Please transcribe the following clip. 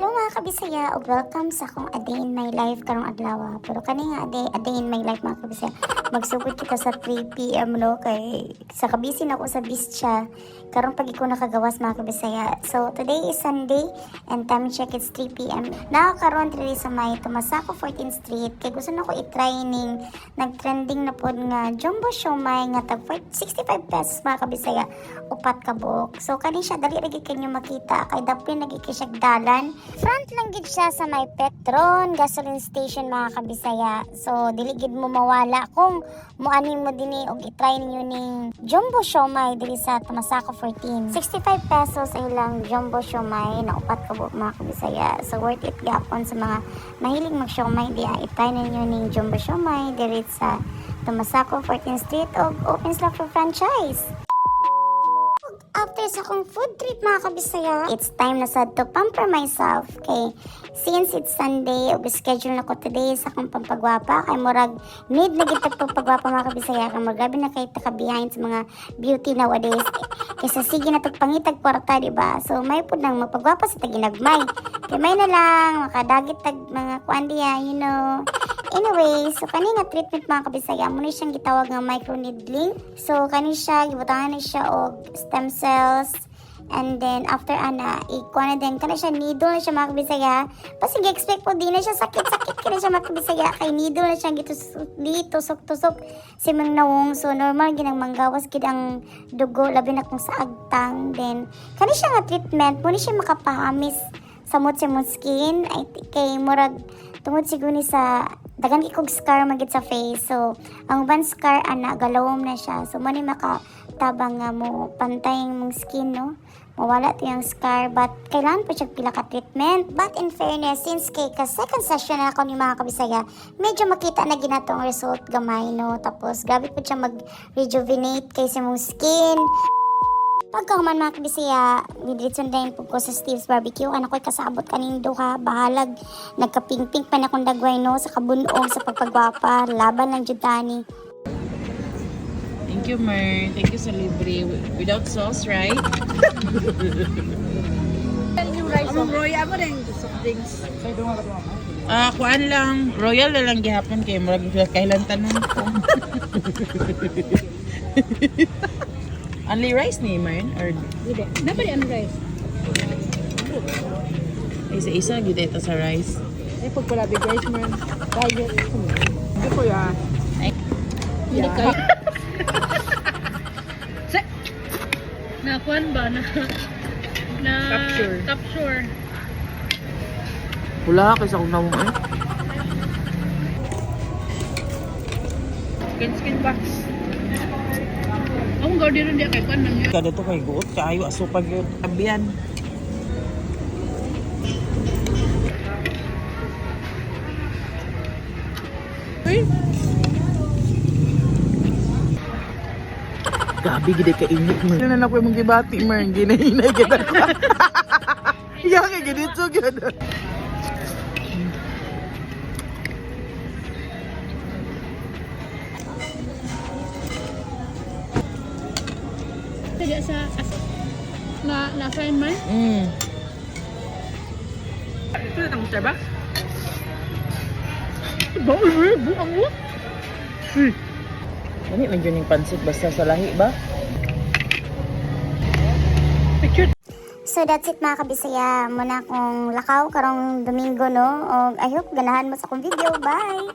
Hello, mga kabisaya, ug welcome sa akong a day in my life karong adlaw. Pero kani nga a day in my life, mga kabisaya, magsugod kita sa 3 p.m., no, kay sa kabisi na ako sa bistya. Karon pag ko nakagawas, mga kabisaya. So today is Sunday and time check, it's 3 p.m. Naa karon diri sa may Tomasaco 14th Street kay gusto na ko i-try ning nagtrending na pod nga jumbo siomai nga tag 65 pesos, mga kabisaya, upat ka buok. So kani siya, dali ra gid kanyo makita kay dapin na gid kay siya dalan. Front lang gid siya sa may Petron gasoline station, mga kabisaya. So dili gid mo mawala kung muani mo dinhi og i-try ninyo ning jumbo siomai diri sa Tomasaco 14. 65 pesos ang ilang jumbo siomai na upat ka buok, mga kabisaya. So worth it gapon sa mga mahilig mag siomai diya. I-try ninyo ning jumbo siomai diri sa Tomasaco 14th Street og open sila for franchise. After sa akong food trip, mga kabisaya, it's time na sad to pamper myself. Kay since it's Sunday, ug schedule na ko today sa akong pampagwapa. Kay murag need na gid pagpagwapa, mga kabisaya. Kay murag grabe na kay taka behind sa mga beauty nowadays. Kaysa sige na tag pangitag kwarta, di ba? So may pud nang mapagwapa sa taginagmay. Kay may na lang, makadagit tag mga kuan diya. Anyway, so kani nga treatment, mga kabisaya, mo ni siyang gitawag nga microneedling. So kani siya, gibutangan ni siya og stem cells. And then after ana, ikuha na din kana siya, needle na siya, mga kabisaya. Pasig expect po di na siya sakit-sakit kina siya, mga kabisaya, kay needle na siya gitusok tusok-tusok sa imong nawong. So normal ginang manggawas gid ang dugo, labi na kung sa agtang. Then kani siya nga treatment mo ni siya makapahamis samot sa imong skin ay kay murag tungod siguro ni sa daghan kay kog scar magid sa face. So ang uban scar ana galawom na siya, so mo ni makatabang nga mo pantay ang imong skin, no, mawala to yung scar, but kailangan po siya pila ka treatment. But in fairness, since kay ka second session na ako ni, mga kabisaya, medyo makita na ginato ang result gamay, no. Tapos grabe po siya mag rejuvenate kay sa imong skin. Pagkahuman, mga kabisaya, diretso na din po ko sa Steve's Barbecue. Ano ko'y kasabot kaning duha, bahalag nagka-pink-pink pa na kong dagway, no, sa kabunog sa pagpagwapa, laban lang jud tani. Thank you, Mer. Thank you sa libre. Without sauce, right? Among Royal mo rin soft drinks. Ah, kuan lang. Royal na lang gihapon kay murag kailan tanan ko. Only rice ni Mer or Hindi. Nabali ang rice. Isa-isa gid ito sa rice. Ay, pag wala big rice mo. Diet. Hindi ko ya. Hindi kayo. Na kuan ba na na Capture. Capture. Wala kay sa akong nawong eh. Skin skin box. Ang gawin rin di kay kuan man yun. Kada to kay guot kaayo aso pag yun. Abiyan. Uy. Gabi gid ka init mo. Ano na ko imong gibati, Mer, ginahinay gid ako. Iya kay ganito gyud. Kaya sa na na sign man. Ito na ang Starbucks? Buang buang mo. Dali man yun yung pansit basta sa lahi ba? Picture. So that's it, mga kabisaya. Muna akong lakaw karong Domingo, no. Og I hope ganahan mo sa akong video. Bye!